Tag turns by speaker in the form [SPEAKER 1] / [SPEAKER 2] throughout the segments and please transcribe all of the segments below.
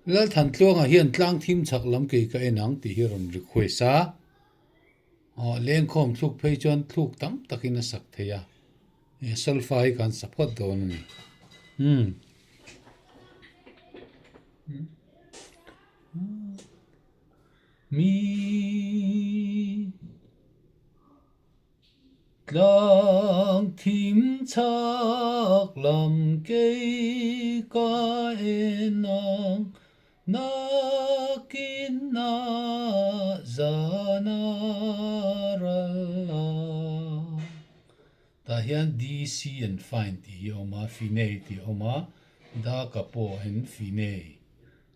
[SPEAKER 1] Lalthantluanga hian tlang thim chhak lam kei ka en ang tih hi a rawn request a. Aw lengkhawm thluk phei chuan thluk tam takin a sak thei a. He solfa hi kan sa phawt dawn a ni. Umm. Mi Tlang thim chhak lam kei ka en ang nakin na zan a ral ang. Tah hian DC and fine tih hi a awm a, finei tih a awm a, da ka pawh and finei,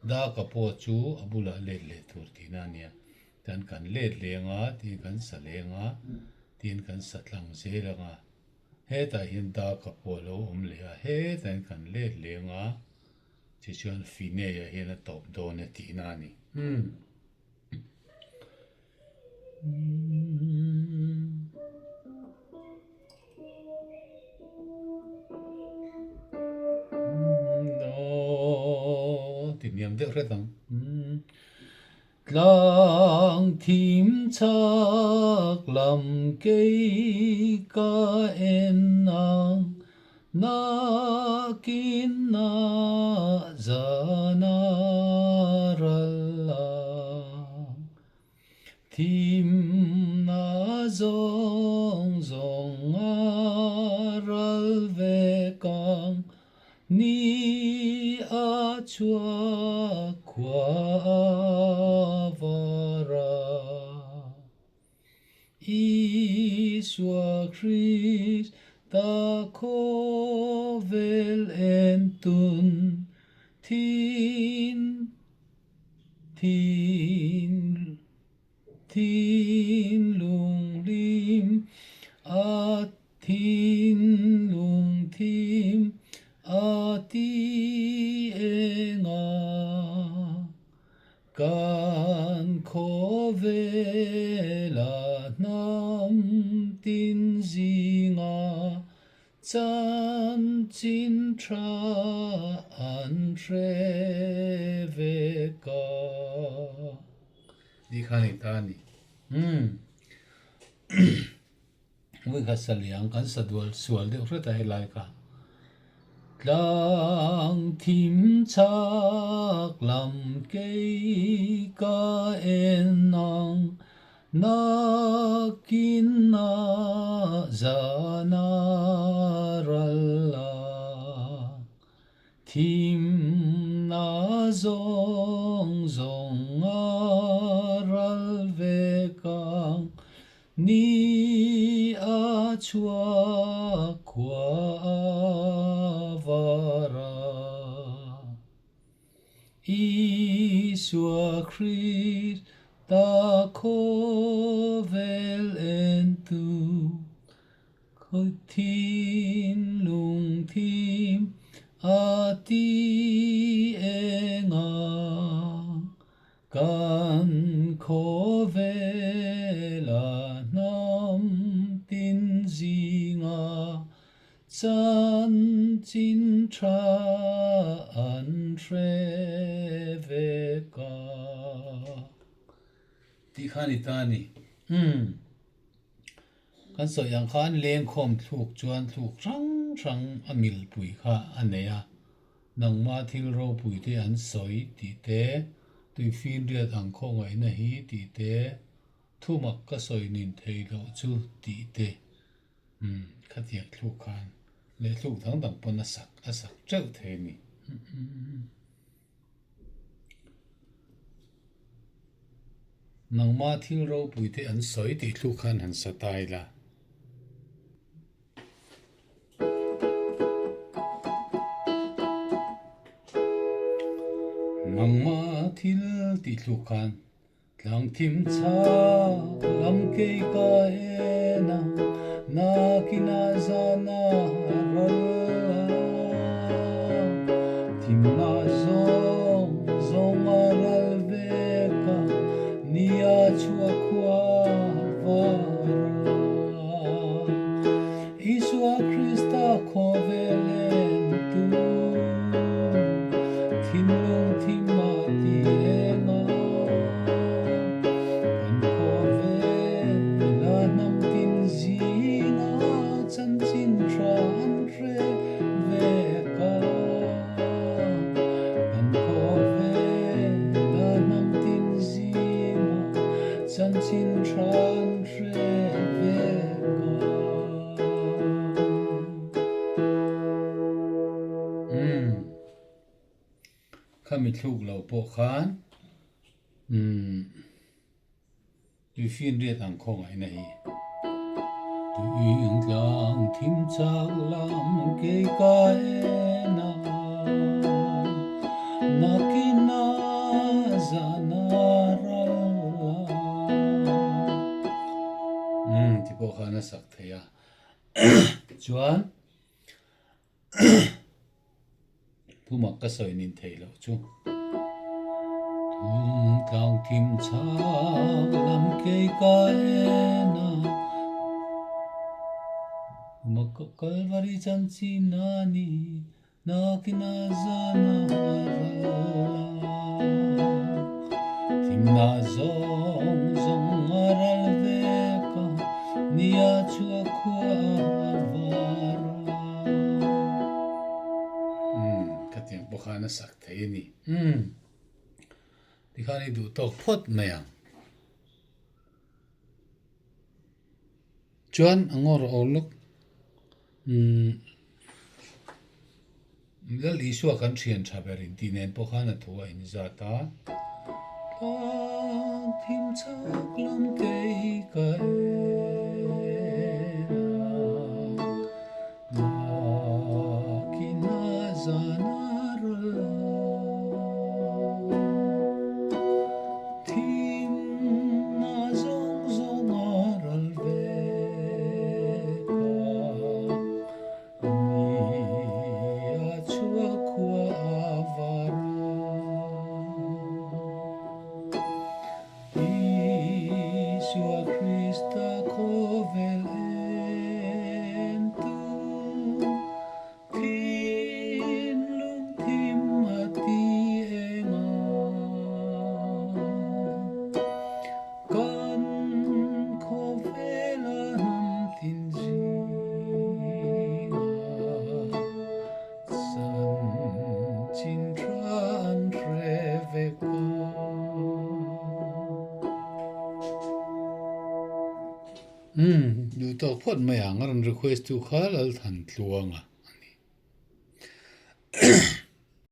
[SPEAKER 1] da ka pawh chu a bulah let leh tur tihna a nia. Tan kan let leng a, tin kan sa leng a, tin kan sa tlang zel ang a. Hetah hian dark a pawh a lo awm leh a, hetah hian kan let leng a, tichuan Finney-a hian a tawp dawn e tihna a ni. Umm. Ti hniam deuh hret ang. Tlang thim chak lam kei ka en ang, nakin na zan a ral ang. Thim na zawng zawng a ral vek ang, Ni a chhuak khua a var a, Isua Krista khawvel en tun thin thin Thinlung lim a thinlung thim a ti eng a, kan khawvela hnam tin zinga Chanchin tha an hre ve ka. Ni kha ni ta ni. Umm. Vui kha sa liang kan sa dual sual deuh hret a helai kha. Tlang thim chak lam kei ka en ang Nakin a zan a ral a, thim na zawng zawng a ral vek ang, ni a chhuak khua a var a. Isua Krista khawvel entu, thinlung thim a ti eng ang, kan khawvela hnam tin zinga Chanchin tha an hre ve ka. Tih kha ni ta a ni. Umm. Kan sawi ang khan lengkhawm thluk chuan thluk hrang hrang a milpui kha a nei a. Nangma thil ropui te an sawi tih te, tuifinriat ang khawngaihna hi tih te, thumak ka sawi nin thei loh chu tih te. Umm, khatiang thluk khan leh thluk dang dang pawn a sak a sak teuh thei a ni. Nangma thil ropui te an sawi tih thluk khan han sa ta ila. Nangma thil tih thluk khan Tlang thim chak lam kei ka en a, nakin a zan a ral a. Thimna zawng zawng a ral vek a, ni a chhuak khua var a. Isua Krista khawvel en tu, thinlung. thim a ti eng a. Kan khawvela hnam tin zinga chanchin tha an hre vek a. Kan khawvela hnam tin zinga chanchin tha an hre vek a. Umm. Khami thluk lo pawh khan umm tuifin riat ang khawngaihna hi. Tui ang tlang thim chak lam kei ka en a, nakin a zan a ral a. Umm ti pawh khan a sak thei a. Chuan. Thumak ka sawi nin theih loh chu. Thum tlang thim chhak lam kei ka en a, Thumak ka Kalvari chanchin a ni, Nakina zana ral a. Thimna zawng zawng a ral vek a, Nia chhuak khua a var a. Umm, khatiang pawh khan a sak thei a ni. Umm, tikhan i duh tawk phawt mai ang. Chuan a ngawr aw lawk. Umm, Lal Isua kan thian tha ber in tih nen pawh khan a thu a inzat a. Tlang thim chak lam kei ka en a, Nakin a zan a ral a. Thim na zawng zawng a ral vek a. Ni a chhuak khua a var a. Isua Krista khawvel en tu, thinlung thim a ti eng a. Kan khawvel a hnam tin zinga chanchin tha an hre vek a. Umm, duh tawk phawt mai ang a rawn request tu kha Lalthantluanga.